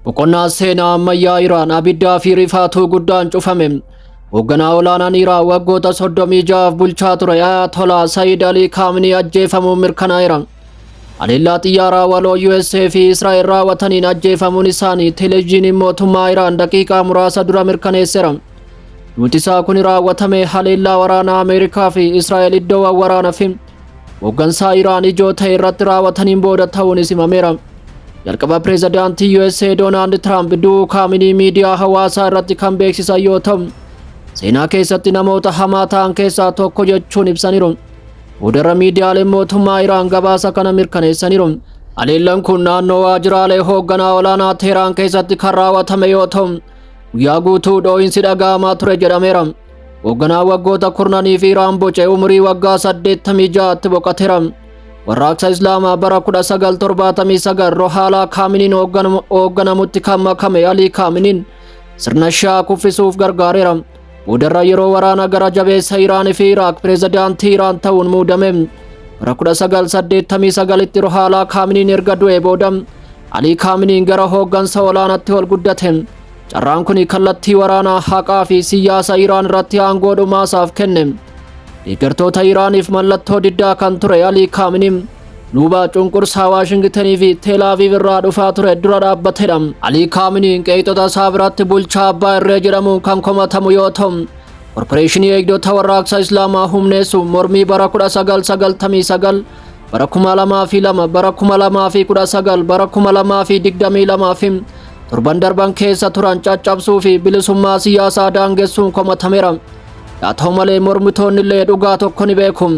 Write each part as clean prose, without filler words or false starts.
Boqonnaa seenaa ammayyaa Iraan abiddaa fi rifaatuu guddaan cufame. Hoogganaa olaanaan Iraan waggoota 36f bulchaa ture Ayatollah Sayyid Alii Kaaminii ajjeefamuun mirkanaa'eera. Haleellaa xiyyaaraa waloo USA fi Israa'el raawwataniin ajjeefamuun isaanii televezyiiniin mootummaa Iraan daqiiqaa muraasa dura mirkaneesseera. Duuti isaa kun raawwatame haleellaa waraanaa Ameerikaa fi Israa'el iddoowwan waraana fi hooggansaa Iraan ijoo ta'e irratti raawwataniin booda ta'uunis himameera. Jalqaba pireezidaantii USA Doonaald Tiraamp du'uu Kaaminii miidiyaa hawaasaa irratti kan beeksisan yoo ta'u, seenaa keessatti namoota hamaa ta'an keessaa tokko jechuun ibsaniiru. Boodarra miidiyaaleen mootummaa Iraan gabaasa kana mirkaneessaniiru. Haleellaan kun naannoo waajjiraalee hoogganaa olaanaa Teheraan keessatti kan raawwatame yoo ta'u, guyyaa guutuu dhoo'insi dhaga'amaa ture jedhameera. Hoogganaa waggoota kurnanii fi Iraan boce umurii waggaa 86tti boqoteera. Warraaqsa Islaamaa bara 1979 Rohaalaa Kaaminiin hoogganamutti kan makame Alii Kaaminiin sirna Shaa kuffisuuf gargaareera. Boodarra yeroo waraana gara jabeessa Iraan fi Iraaq pireezidaantii Iraan ta'uun muudame. Bara 1989tti Rohaalaa Kaaminiin erga du'e booda Alii Kaaminiin gara hooggansa olaanaatti ol guddate. Carraan kun kallattii waraanaa, haqaa fi siyaasa Iraan irratti aangoo dhumaasaaf kenne. Deeggartoota Iraaniif mallattoo diddaa kan ture Alii Kaaminiin luba cunqursaa Waashingitenii fi Teel Aviv irraa dhufaa ture dura dhaabbatedha. Alii Kaaminiin qeeqxota isaa biratti bulchaa abbaa irree jedhamuun kan komatamu yoo ta'u, korporeeshinii eegdota warraaqsa Islaamaa humneessu mormii bara 1999, bara 2002, bara 2019, bara 2022 fi torban darban keessa turan caccabsuu fi bilisummaa siyaasaa daangessuun komatameera. Haa ta'u malee, mormitoonni illee dhugaa tokko ni beeku.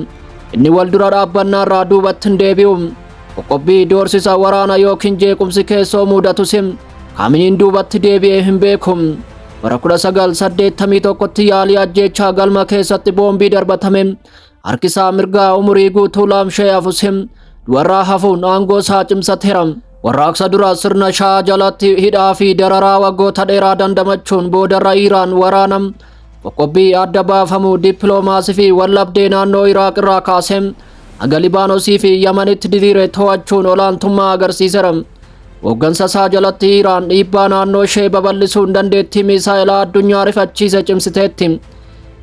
Inni wal dura dhaabbannaa irraa duubatti hin deebi'u. Qoqqobbii, doorsisa, waraana yookiin jeequmsi keessoo mudatus Kaaminiin duubatti deebi'ee hin beeku. Bara 1981tti yaalii ajjeechaa galma keessatti boombii darbatame harki isaa mirgaa umurii guutuu laamshee hafus du'arraa hafuun aangoo isaa cimsateera. Warraaqsa dura sirna Shaa jalatti hidhaa fi dararaa waggoota dheeraa dandamachuun boodarra Iraan waraana, qoqqobbii, adda baafamuu dippiloomaasii fi wallabdee naannoo Iraaq irraa kaasee haga Libaanosii fi Yamanitti diriire to'achuun olaantummaa agarsiiseera. Hooggansa isaa jalatti Iraan dhiibbaa naannoo ishee babal'isuun dandeettii misaa'ilaa addunyaa rifachiise cimsiteetti.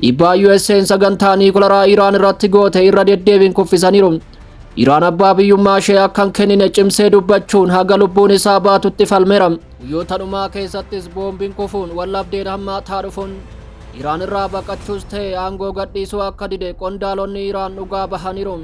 Dhiibbaa USA'n sagantaa niikularaa Iraan irratti goote irra deddeebiin kuffisaniiru. Iraan abbaa biyyummaa ishee akka hin kennine cimsee dubbachuun haga lubbuun isaa baatutti falmeera. Guyyoota dhumaa keessattis boombiin kufuun wallabdeen hammaataa dhufuun Iraan irraa baqachuus ta'e aangoo gadhiisuu akka dide qondaalonni Iraan dhugaa bahaniiru.